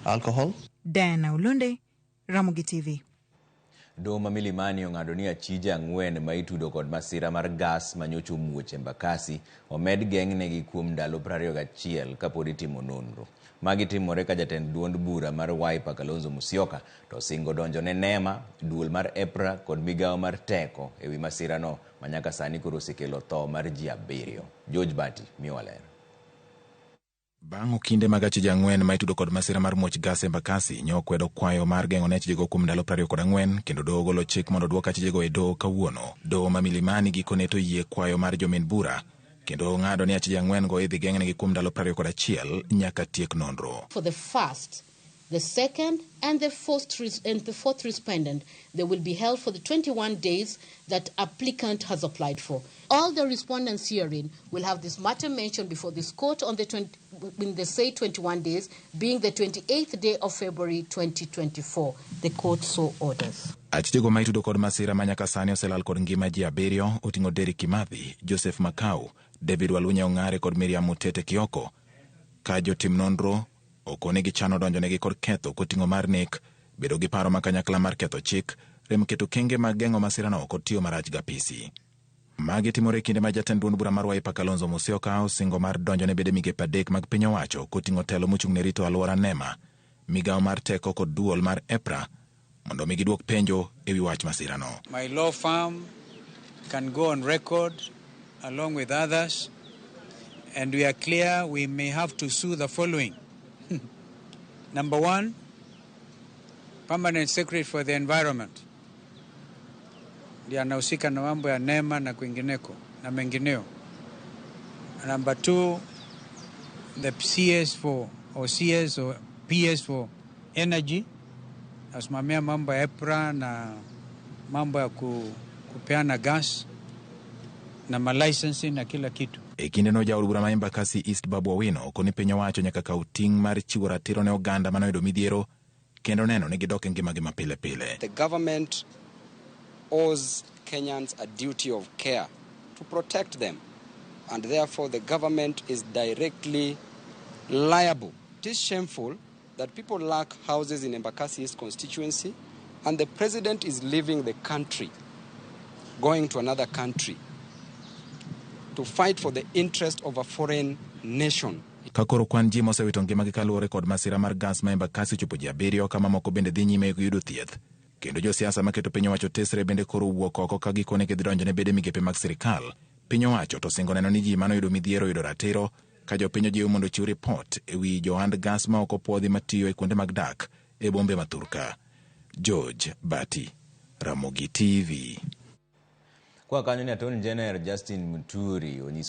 Alcohol. Diana Olunde, Ramogi TV. Doho ma Milimani ong'ado ni achije 4 ma itudo kod masira mar gas manyocha omuoch Embakasi omed geng'negi kuom ndalo 21 kapod itimo nonro. Magi timore ka jatend duond bura mar Wiper Kalonzo Musyoka to osingo donjo ne NEMA, duol mar EPRA kod migawo mar teko ewi masirano ma nyaka sani koro osekelo tho mar ji 7. George Bati miyowa ler. Bang' okinde mag achije 4 ma itudo kod masira mar muoch gas Embakasi nyo okwedo kwayo mar geng'o ne achijego kuom ndalo 24 kendo doho ogolo chik mondo oduok achijego e doho kawuono. Doho ma Milimani gikone to yie kwayo mar jomin bura kendo ong'ado ni achije 4 go idhi geng'negi kuom ndalo 21 nyaka tiek nonro. For the first, the second and the fourth, and the fourth respondent, they will be held for the 21 days that applicant has applied for. All the respondents herein will have this matter mentioned before this court on the in the say 21 days, being the 28th day of February 2024. The court so orders. Achijego ma itudo kod masira ma nyaka sani oselal kod ngima ji 7 oting'o Derrick Kimathi, Joseph Makau, David Walunya Ong'are kod Miriam Mutete Kioko. Ka jotim nonro okone gichano donjonegi kod ketho koting'o mar nek, bedo gi paro ma kanyakla mar ketho chik, rem keto kenge mag geng'o masirano kod tiyo marach gapisi. Magi timore e kinde ma jatend duond bura mar Wiper Kalonzo Musyoka osingo mar donjo ne bede migepe 3 mag piny owacho koting'o telo mochung' ne rito alwora NEMA, migawo mar teko kod duol mar EPRA mondo mi giduok penjo ewi wach masirano. My law firm can go on record along with others, and we are clear we may have to sue the following. Number 1, Permanent Secretary for the Environment. Ndiye anahusika na mambo ya NEMA na kwingineko na mengineo. Number 2, the CS for or CS or PS for Energy, asimamia mambo ya EPRA na mambo ya kupeana gas na ma licensing na kila kitu. E kinde no jaod bura ma Embakasi East Babu Owino okoni piny owacho nyaka kaw ting' mar chiwo ratiro ne oganda manoyudo midhiero kendo neno ni gidok e ngimagi ma pile pile. The government owes Kenyans a duty of care to protect them, and therefore the government is directly liable. It is shameful that people lack houses in Embakasi East constituency, and the president is leaving the country, going to another country to fight for the interest of a foreign nation. Ka koro kwan ji mosewito ngimagi kaluwore kod masira mar gas ma Embakasi ochopo ji 7 ka mamoko bende dhi nyime yudo thieth. Kendo josiasa maketo piny owacho tesre bende koro wuok oko ka gikone gidhi donjo ne bede migepe mag sirikal. Piny owacho to singo neno ni ji manoyudo midhiero oyudo ratiro ka jopiny ojiw mondo ochiw ripot ewi johand gas ma ok opuodhi matiyo e kuonde mag dak e bombe ma thurka. George Bati, Ramogi TV. Kwa kanyo ni Attorney General Justin Muturi onyiso